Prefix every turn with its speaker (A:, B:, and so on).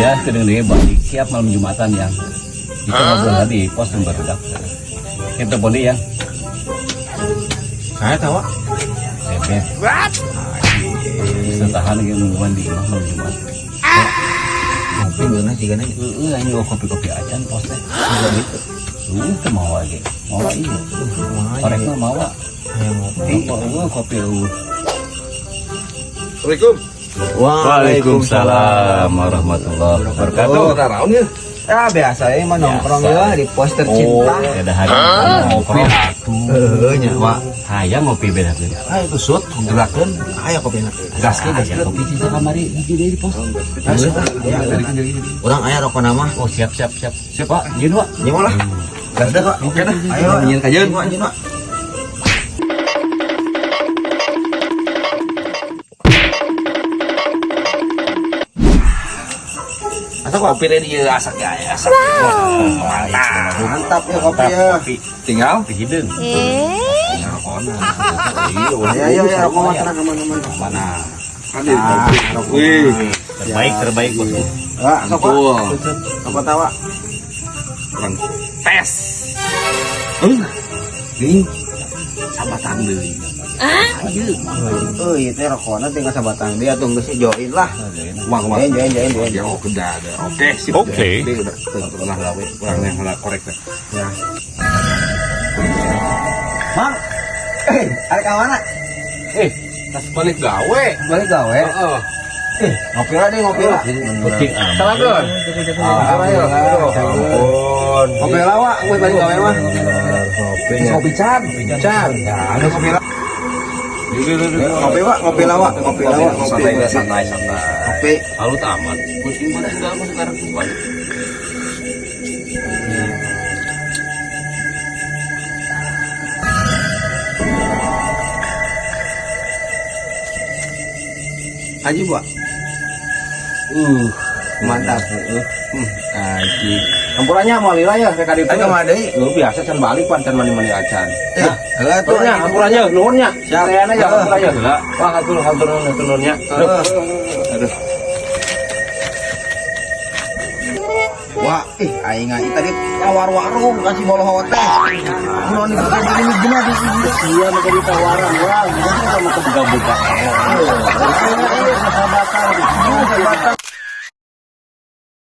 A: Iya, kedeng deui balik siap malam Jumatan ya. Kita ngobrol lagi di pos yang baru. Kita telepon dia.
B: Saya tahu.
A: Bebek. Bisa tahan lagi nungguan di imah malam Jumat.
B: Ngopi geunah jigana.
A: Heeh, aing juga kopi-kopi acan pos teh.
B: Juga gitu.
A: Teu mawa ge. Mawa iya. Korek mah mawa.
B: Hayang ngopi.
A: Eueuh kopi eueuh.
C: Assalamualaikum.
A: Waalaikumsalam warahmatullahi wabarakatuh.
C: Oh, naraon ya?
B: Ah, biasa ya mah nongkrong ya di pos tercinta.
A: Ada hari ngopi atuh.
B: Heeh nya, Wak.
A: Hayang ngopi beda tuh.
C: Ayo kusut, gerakeun.
B: Ayo kopi na.
C: Gaskeun,
A: Hayang
C: gaskeun.
A: kopi sisa kamari hiji deui di pos.
B: Urang aya rokok nama.
A: Oh, siap siap siap. Siap, Pak. Nyieun, Pak.
B: Nya lah. Gas dah, Pak.
C: Oke dah.
B: Ayo,
C: Nyieun kajeun.
B: Wak, nyieun, Wak.
C: Asa kopi deh dia asak ya, asak. Mantap.
B: Mantap ya kopi ya.
A: Kopi
C: Tinggal
A: kopi hideung.
C: tinggal rokona. Iya,
B: Ayo ayo ayo rokok mah tenang aman-aman.
C: Mana?
B: Ah, rokok.
C: Wih,
A: Terbaik terbaik bosku.
B: Ah, sok Wak.
C: betul.
B: Rokok tawa.
C: Kurang tes.
B: Ding.
C: Sabatang deui.
B: Oh, iya teh rokokna tinggal sabatang dia atuh geus join lah.
C: Wah, wah.
B: Join join join join.
C: Ya, oke dah, dah. Oke, sip.
A: Oke.
C: Ini udah udah lah, kurang yang korek dah.
B: Ya. Mang. Eh, arek ka mana?
C: Eh, tas balik gawe.
B: Balik gawe.
C: Heeh.
B: Eh, ngopi lah deh, ngopi lah.
A: Penting amat.
C: Salah Don.
B: Alhamdulillah.
C: Ampun.
B: Ngopi lah, Wak. Gue balik gawe mah.
C: Kopi kopi can, can. Ya, ada kopi lah.
B: Ngopi, Wak. Ngopi lah, Wak. Ngopi lah, Wak. Ngopi.
C: Santai, santai, santai.
B: Ngopi.
A: Halut amat. Kucing mana tinggal mah sekarang balik.
B: Haji, Wak. Mantap.
C: Haji. Campurannya mau lila ya, kayak kali
B: Ayo kemana deui?
C: Lu biasa can balik pan can mani-mani acan.
B: Eh, heula tuh.
C: Nuhunnya, campurannya, nuhunnya.
B: Siap.
C: Sarean aja, campurannya. Wah, hatur hatur nuhun, hatur nuhunnya. Aduh. Aduh.
B: Wah, ih aing ngai tadi tawar warung kasih bolo teh. Mun dibuka ini gimana di
A: Iya, mau jadi tawaran. Wah, gimana sama kebuka-buka.
B: Iya, sahabatan. Sahabatan.